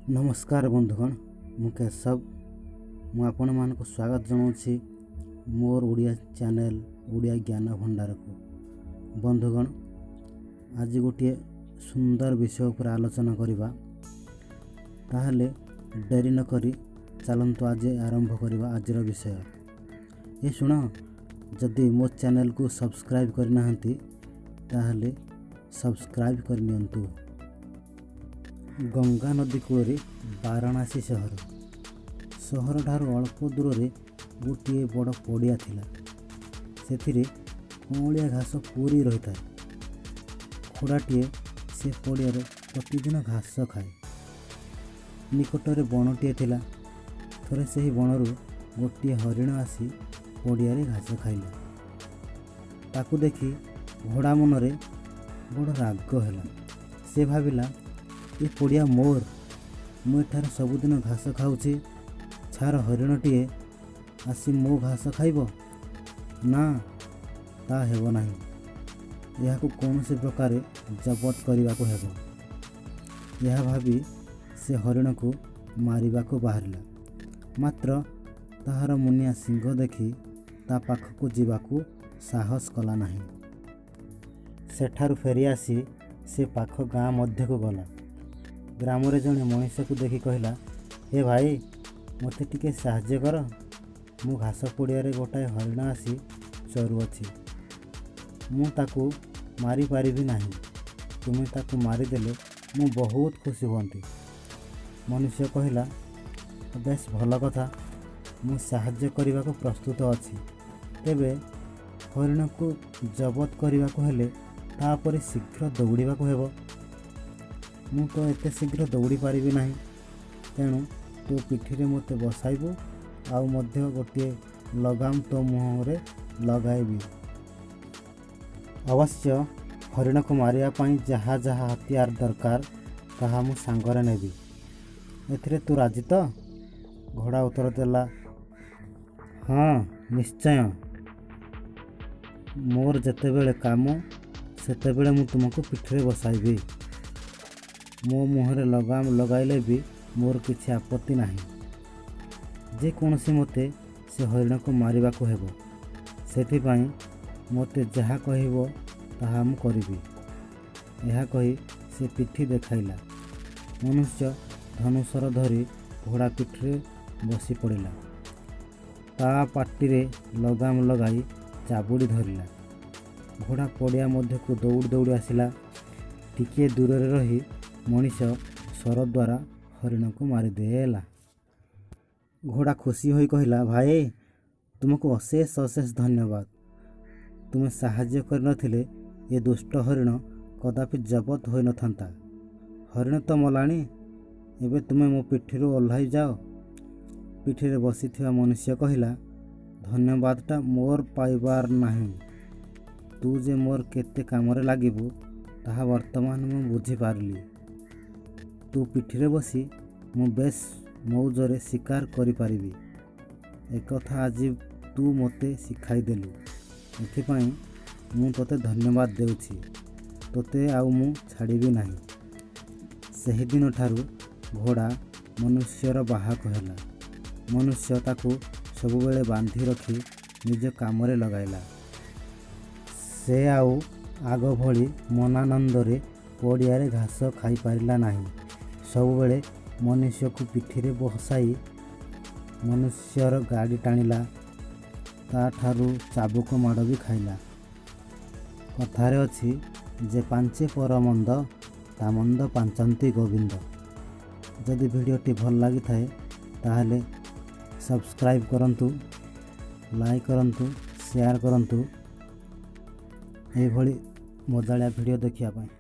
ନମସ୍କାର ବନ୍ଧୁଗଣ, ମୁଁ କେଶବ। ମୁଁ ଆପଣମାନଙ୍କୁ ସ୍ୱାଗତ ଜଣାଉଛି ମୋର ଓଡ଼ିଆ ଚ୍ୟାନେଲ୍ ଓଡ଼ିଆ ଜ୍ଞାନ ଭଣ୍ଡାରକୁ। ବନ୍ଧୁଗଣ, ଆଜି ଗୋଟିଏ ସୁନ୍ଦର ବିଷୟ ଉପରେ ଆଲୋଚନା କରିବା। ତାହେଲେ ଡେରି ନକରି ଚାଲନ୍ତୁ, ଆଜି ଆରମ୍ଭ କରିବା ଆଜିର ବିଷୟ। ଏ ଶୁଣ, ଯଦି ମୋ ଚ୍ୟାନେଲକୁ ସବସ୍କ୍ରାଇବ୍ କରିନାହାନ୍ତି, ତାହେଲେ ସବସ୍କ୍ରାଇବ୍ କରିନିଅନ୍ତୁ। ଗଙ୍ଗା ନଦୀ କୂଳରେ ବାରାଣାସୀ ସହର। ସହରଠାରୁ ଅଳ୍ପ ଦୂରରେ ଗୋଟିଏ ବଡ଼ ପଡ଼ିଆ ଥିଲା। ସେଥିରେ କଅଁଳିଆ ଘାସ ପୂରି ରହିଥାଏ। ଘୋଡ଼ାଟିଏ ସେ ପଡ଼ିଆରେ ପ୍ରତିଦିନ ଘାସ ଖାଏ। ନିକଟରେ ବଣଟିଏ ଥିଲା। ଥରେ ସେହି ବଣରୁ ଗୋଟିଏ ହରିଣ ଆସି ପଡ଼ିଆରେ ଘାସ ଖାଇଲା। ତାକୁ ଦେଖି ଘୋଡ଼ା ମନରେ ବଡ଼ ରାଗ ହେଲା। ସେ ଭାବିଲା, ଏ ପଡ଼ିଆ ମୋର, ମୁଁ ଏଠାରେ ସବୁଦିନ ଘାସ ଖାଉଛି। ଛାର ହରିଣଟିଏ ଆସି ମୋ ଘାସ ଖାଇବ? ନା, ତା ହେବ ନାହିଁ। ଏହାକୁ କୌଣସି ପ୍ରକାରେ ଜବତ କରିବାକୁ ହେବ। ଏହା ଭାବି ସେ ହରିଣକୁ ମାରିବାକୁ ବାହାରିଲା। ମାତ୍ର ତାହାର ମୁନିଆ ଶିଙ୍ଗ ଦେଖି ତା ପାଖକୁ ଯିବାକୁ ସାହସ କଲା ନାହିଁ। ସେଠାରୁ ଫେରିଆସି ସେ ପାଖ ଗାଁ ମଧ୍ୟକୁ ଗଲା। ଗ୍ରାମରେ ଜଣେ ମଣିଷକୁ ଦେଖି କହିଲା, ହେ ଭାଇ, ମୋତେ ଟିକେ ସାହାଯ୍ୟ କର। ମୋ ଘାସ ପଡ଼ିଆରେ ଗୋଟାଏ ହରିଣ ଆସି ଚରୁଅଛି। ମୁଁ ତାକୁ ମାରିପାରିବି ନାହିଁ। ତୁମେ ତାକୁ ମାରିଦେଲେ ମୁଁ ବହୁତ ଖୁସି ହୁଅନ୍ତି। ମନୁଷ୍ୟ କହିଲା, ବେଶ ଭଲ କଥା, ମୁଁ ସାହାଯ୍ୟ କରିବାକୁ ପ୍ରସ୍ତୁତ ଅଛି। ତେବେ ହରିଣକୁ ଜବତ କରିବାକୁ ହେଲେ ତାପରେ ଶୀଘ୍ର ଦୌଡ଼ିବାକୁ ହେବ। ମୁଁ ତ ଏତେ ଶୀଘ୍ର ଦୌଡ଼ି ପାରିବି ନାହିଁ। ତେଣୁ ତୋ ପିଠିରେ ମୋତେ ବସାଇବୁ, ଆଉ ମଧ୍ୟ ଗୋଟିଏ ଲଗାମ ତୋ ମୁହଁରେ ଲଗାଇବି। ଅବଶ୍ୟ ହରିଣକୁ ମାରିବା ପାଇଁ ଯାହା ଯାହା ହତିଆର ଦରକାର, ତାହା ମୁଁ ସାଙ୍ଗରେ ନେବି। ଏଥିରେ ତୁ ରାଜି ତ? ଘୋଡ଼ା ଉତ୍ତର ଦେଲା, ହଁ, ନିଶ୍ଚୟ। ମୋର ଯେତେବେଳେ କାମ, ସେତେବେଳେ ମୁଁ ତୁମକୁ ପିଠିରେ ବସାଇବି। ମୋ ମୁହଁରେ ଲଗାମ ଲଗାଇଲେ ବି ମୋର କିଛି ଆପତ୍ତି ନାହିଁ। ଯେକୌଣସି ମତେ ସେ ହରିଣକୁ ମାରିବାକୁ ହେବ। ସେଥିପାଇଁ ମୋତେ ଯାହା କହିବ, ତାହା ମୁଁ କରିବି। ଏହା କହି ସେ ପିଠି ଦେଖାଇଲା। ମନୁଷ୍ୟ ଧନୁଶର ଧରି ଘୋଡ଼ା ପିଠିରେ ବସି ପଡ଼ିଲା। ତା ପାଟିରେ ଲଗାମ ଲଗାଇ ଚାବୁଡ଼ି ଧରିଲା। ଘୋଡ଼ା ପଡ଼ିଆ ମଧ୍ୟକୁ ଦୌଡ଼ି ଦୌଡ଼ି ଆସିଲା। ଟିକିଏ ଦୂରରେ ରହି ମଣିଷ ଶର ଦ୍ୱାରା ହରିଣକୁ ମାରିଦେଲା। ଘୋଡ଼ା ଖୁସି ହୋଇ କହିଲା, ଭାଇ, ତୁମକୁ ଅଶେଷ ଅଶେଷ ଧନ୍ୟବାଦ। ତୁମେ ସାହାଯ୍ୟ କରିନଥିଲେ ଏ ଦୁଷ୍ଟ ହରିଣ କଦାପି ଜବତ ହୋଇନଥାନ୍ତା। ହରିଣ ତ ମଲାଣି, ଏବେ ତୁମେ ମୋ ପିଠିରୁ ଓହ୍ଲାଇ ଯାଅ। ପିଠିରେ ବସିଥିବା ମନୁଷ୍ୟ କହିଲା, ଧନ୍ୟବାଦଟା ମୋର ପାଇବାର ନାହିଁ। ତୁ ଯେ ମୋର କେତେ କାମରେ ଲାଗିବୁ, ତାହା ବର୍ତ୍ତମାନ ମୁଁ ବୁଝିପାରିଲି। ତୁ ପିଠିରେ ବସି ମୁଁ ବେଶ ମଉଜରେ ଶିକାର କରିପାରିବି। ଏକଥା ଆଜି ତୁ ମୋତେ ଶିଖାଇଦେଲୁ। ଏଥିପାଇଁ ମୁଁ ତୋତେ ଧନ୍ୟବାଦ ଦେଉଛି। ତୋତେ ଆଉ ମୁଁ ଛାଡ଼ିବି ନାହିଁ। ସେହିଦିନଠାରୁ ଘୋଡ଼ା ମନୁଷ୍ୟର ବାହକ ହେଲା। ମନୁଷ୍ୟ ତାକୁ ସବୁବେଳେ ବାନ୍ଧି ରଖି ନିଜ କାମରେ ଲଗାଇଲା। ସେ ଆଉ ଆଗ ଭଳି ମନାନନ୍ଦରେ ପଡ଼ିଆରେ ଘାସ ଖାଇପାରିଲା ନାହିଁ। ସବୁବେଳେ ମନୁଷ୍ୟକୁ ପିଠିରେ ବସାଇ ମନୁଷ୍ୟର ଗାଡ଼ି ଟାଣିଲା। ତା'ଠାରୁ ଚାବୁକ ମାଡ଼ ବି ଖାଇଲା। କଥାରେ ଅଛି, ଯେ ପାଞ୍ଚେ ପର ମନ୍ଦ, ତା ମନ୍ଦ ପାଞ୍ଚନ୍ତି ଗୋବିନ୍ଦ। ଯଦି ଭିଡ଼ିଓଟି ଭଲ ଲାଗିଥାଏ, ତାହେଲେ ସବସ୍କ୍ରାଇବ୍ କରନ୍ତୁ, ଲାଇକ୍ କରନ୍ତୁ, ସେୟାର କରନ୍ତୁ, ଏଇଭଳି ମଜାଳିଆ ଭିଡ଼ିଓ ଦେଖିବା ପାଇଁ।